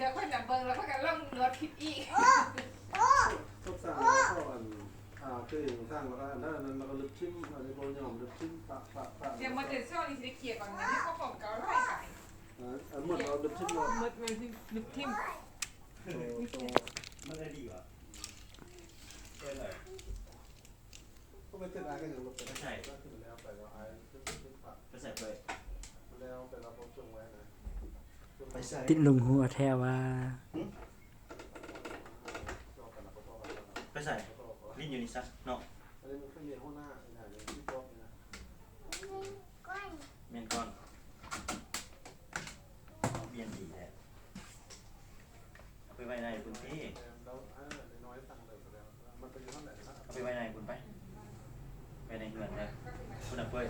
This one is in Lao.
ແລ້ວຂ້ອຍນະເບິ່ງ ແລ້ວຂ້ອຍກໍລົງນວດຜິດອີກ. ເຂົາສ້າງແລ້ວກໍອັນ ອ່າ ຄືສ້າງແລ້ວກໍອັນນັ້ນ ອັນນັ້ນ ແລ້ວກໍລຶບຖິ້ມ ອັນນີ້ບໍ່ຍອມລຶບຖິ້ມ ປະ ປະ ປະ ດຽວມາແຕ່ເຊົ້ານີ້ຊິໄດ້ເກຍກ່ອນນະ ນີ້ກໍຂອງເກົ່າຫຼາຍໄປ. ເອີ ອັນໝົດເອົາລຶບຖິ້ມເນາະ ໝົດເລີຍ ລຶບຖິ້ມ. ໂຕ ໂຕ ມັນໄດ້ດີຫວາ? ເອີ ກໍໄປເທື່ອໜ້າກໍຍັງລົບໄປ ໄປໃສ? ແລ້ວໄປແລ້ວ ໄປໃສເປີດ? ແລ້ວໄປແລ້ວບໍ່ສົ່ງໄວ້ນະ ໄປໃສ? ຕິດລົງຫົວແທ້ວ່າ. ໄປໃສ? ຫຼິ້ນຢູ່ນີ້ຊະເນາະ. ອັນນີ້ມັນຄືມີຫົວໜ້າອີຫຍັງທີ່ບອກນີ້ນະ. ແມ່ນກ່ອນ ເປັນດີແທ້. ເອົາໄປໄວ້ໃນພຸ້ນຕິ ເອົາໄປໄວ້ໃນພຸ້ນໄປ ໄວ້ໃນເຮືອນເດີ. ພຸ້ນນະເປີດ